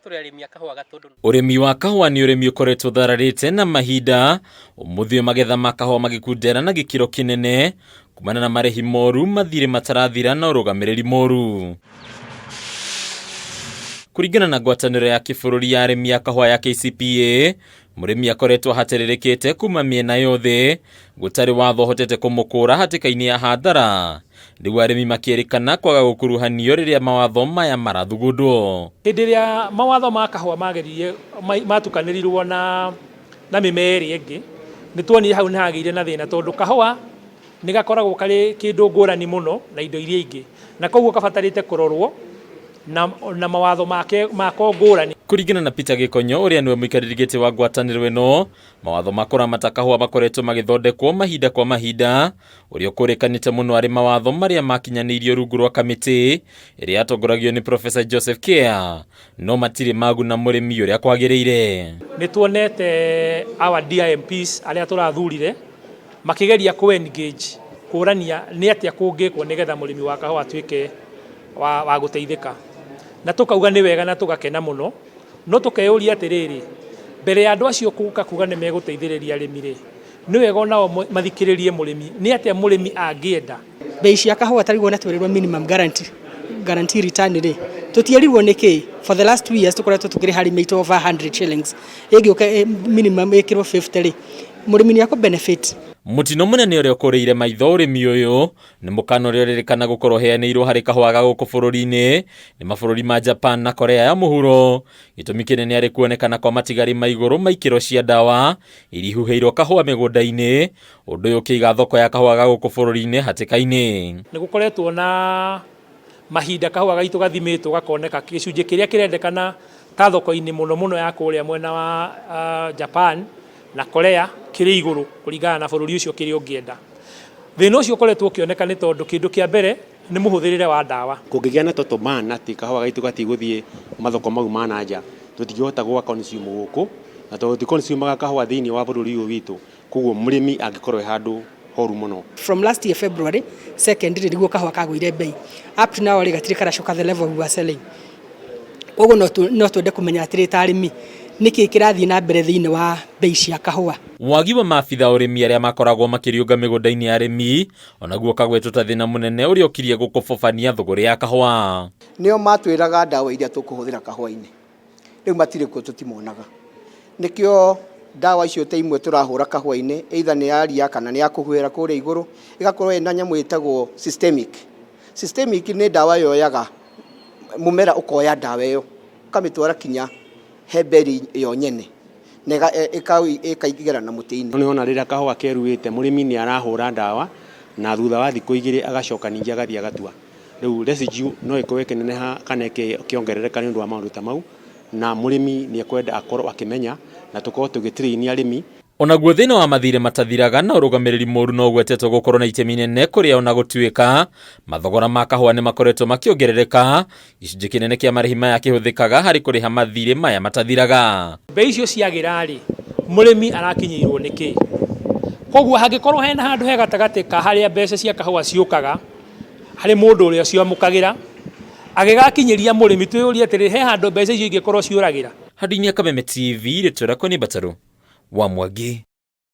Tũrĩ arĩmi a kahũa gatũndũ. Ũrĩmi wa kahũa nĩ ũrĩmi ũkoretwo ũthararĩte na mahinda, ũmũthĩ ũyũ magetha ma kahũa magĩkundera na gĩkĩro kĩnene kumana na marĩhi moru, mathirĩ matarathira na ũrũgamĩrĩri moru. Kũringana na ngwatanĩro ya kĩbũrũri ya arĩmi a kahũa ya KCPA, mũrĩmi akoretwo ahatĩrĩrĩkĩte kuma mĩena yothe, gũtarĩ watho ũhotete kũmũkũra hatĩka-inĩ ya hathara. Rĩu arĩmi makĩrĩkana kwaga gũkuruhanio rĩrĩa mawatho maya marathugundwo. Hĩndĩ ĩrĩa mawatho ma kahũa mageririe matukanĩrirwo na na mĩmera ĩrĩa ĩngĩ, nĩ tuonire hau nĩ hagĩire na thĩna tondũ kahũa nĩ gakoragwo karĩ kĩndũ ngũrani mũno na indo iria ingĩ, na koguo kabatarĩte kũrorwo na, na mawatho make mako ngũrani. Kũringana na Peter Gĩkonyo ũrĩa nĩwe mũikarĩri gĩtĩ wa ngwatanĩro ĩno, mawatho ma kũramata kahũa makoretwo magĩthondekwo mahinda kwa mahinda, ũrĩa ũkũrĩkanĩte mũno arĩ mawatho marĩa makinyanĩirio rungu rwa kamĩtĩ ĩrĩa yatongoragio nĩ Professor Joseph Kea, no matirĩ maguna mũrĩmi ũrĩa kwagĩrĩire. Nĩ tuonete our dear MPs arĩa tũrathurire makĩgeria kũ engage kũrania nĩ atĩa kũngĩkwo nĩgetha mũrĩmi wa kahũa atuĩke wa, wa gũteithĩka na tũkauga nĩ wega na tũgakena mũno no tũkeyũria atĩrĩrĩ mbere ya andũ acio kũka kuga nĩ megũteithĩrĩria arĩmi rĩ nĩ wega onao mathikĩrĩrie mũrĩmi nĩ atĩa mũrĩmi angĩenda. Bei cia kahũa ta rĩu ona twerirwo minimum guarantee, guarantee return rĩ tũtierirwo nĩkĩ for the last 2 years tũkoretwo tũkĩrĩha arĩmi aitũ over 100 shillings ĩngĩũka minimum ĩkĩrwo 50 rĩ mũrĩmi nĩ akũ benefit. Mũtino mũnene ũrĩa ũkũrĩire maitho ũrĩmi ũyũ nĩ mũkana ũrĩa ũrerĩkana gũkorwo ũheanĩirwo harĩ kahũa ga gũkũ bũrũri-inĩ nĩ mabũrũri ma Japan na Korea ya mũhuro. Gĩtũmi kĩnene arĩ kuonekana kwa matigari ma igũrũ ma ikĩro cia ndawa iria ihuhĩirwo kahũa mĩgũnda-inĩ, ũndũ ũyũ ũkĩiga thoko ya kahũa ga gũkũ bũrũri-inĩ hatĩka-inĩ. Nĩ gũkoretwo na mahinda kahũa gaitũ gathimĩtwo gakoneka gĩcunjĩ kĩrĩa kĩrendekana ta thoko-inĩ mũno mũno ya kũrĩa mwena wa Japan na Korea kĩrĩ igũrũ kũringana na bũrũri ũcio kĩrĩa ũngĩenda. Thĩna ũcio ũkoretwo ũkĩoneka nĩ tondũ kĩndũ kĩa mbere nĩ mũhũthĩrĩre wa ndawa. Kũngĩgĩa na total ban atĩ kahũa gaitũ gatigũthiĩ mathoko mau ma na nja, tũtingĩhota gũga consume gũkũ, na tondũ tũti consume aga kahũa thĩinĩ wa bũrũri ũyũ witũ, koguo mũrĩmi angĩkorwo e handũ horu mũno. From last year February 2nd rĩ nĩguo kahũa kagũire bei, up to now rĩ gatirĩ karacoka the level we were selling. Koguo no twende kũmenya atĩrĩ ta arĩmi nĩkĩ kĩrathiĩ na mbere thĩinĩ wa bei cia kahũa. Wagi wa maabitha a ũrĩmi arĩa makoragwo makĩriũnga mĩgũnda-inĩ ya arĩmi onaguo ũkagwetwo ta thĩna mũnene ũrĩa ũkirie gũkobobania thũgũrĩ ya kahũa. Nĩo matwĩraga ndawa iria tũkũhũthĩra kahũa-inĩ, rĩu matirĩ kuo tũtimonaga. Nĩkĩo ndawa icio ta imwe tũrahũra kahũa-inĩ either nĩ ya ria kana nĩ ya kũhuhĩra kũrĩa igũrũ, ĩgakorwo ĩna nyamũ ĩtagwo systemic. Systemic nĩ ndawa yoyaga mũmera ũkoya ndawa ĩyo ũkamĩtwara kinya he berry ĩyo nyene na ĩkaingĩra na mũtĩ-inĩ. Nĩ wona rĩrĩa kahũa keruhĩte mũrĩmi nĩ arahũra ndawa na thutha wa thikũ igĩrĩ agacoka ningĩ agathiĩ agatua. Rĩu residue no ĩkorwo ĩkĩneneha kana ĩkĩongerereka nĩ ũndũ wa maũndũ ta mau na mũrĩmi nĩ ekwenda akorwo akĩmenya na tũkorwo tũgĩ train arĩmi. Onaguo thĩna wa mathirĩ matathiraga na ũrũgamĩrĩri mũru no ũgwetetwo gũkorwo na itemi inene kũrĩa ona gũtuĩka mathogora ma kahũa nĩ makoretwo makĩongerereka, gĩcunjĩ kĩnene kĩa marĩhi maya kĩhũthĩkaga harĩ kũrĩha mathirĩ maya matathiraga. Mbei icio ciagĩra rĩ, mũrĩmi arakinyĩirwo nĩ kĩ? Koguo hangĩkorwo hena handũ he gatagatĩ ka harĩa mbeca cia kahũa ciũkaga harĩ mũndũ ũrĩa ũciamũkagĩra, agĩgakinyĩria mũrĩmi, twĩyũrie atĩrĩrĩ, he handũ mbeca icio ingĩkorwo ciũragĩra? Handũ-inĩ ya Kameme TV, rĩtwa rĩakwa nĩ Mbatarũ wa Mwangi.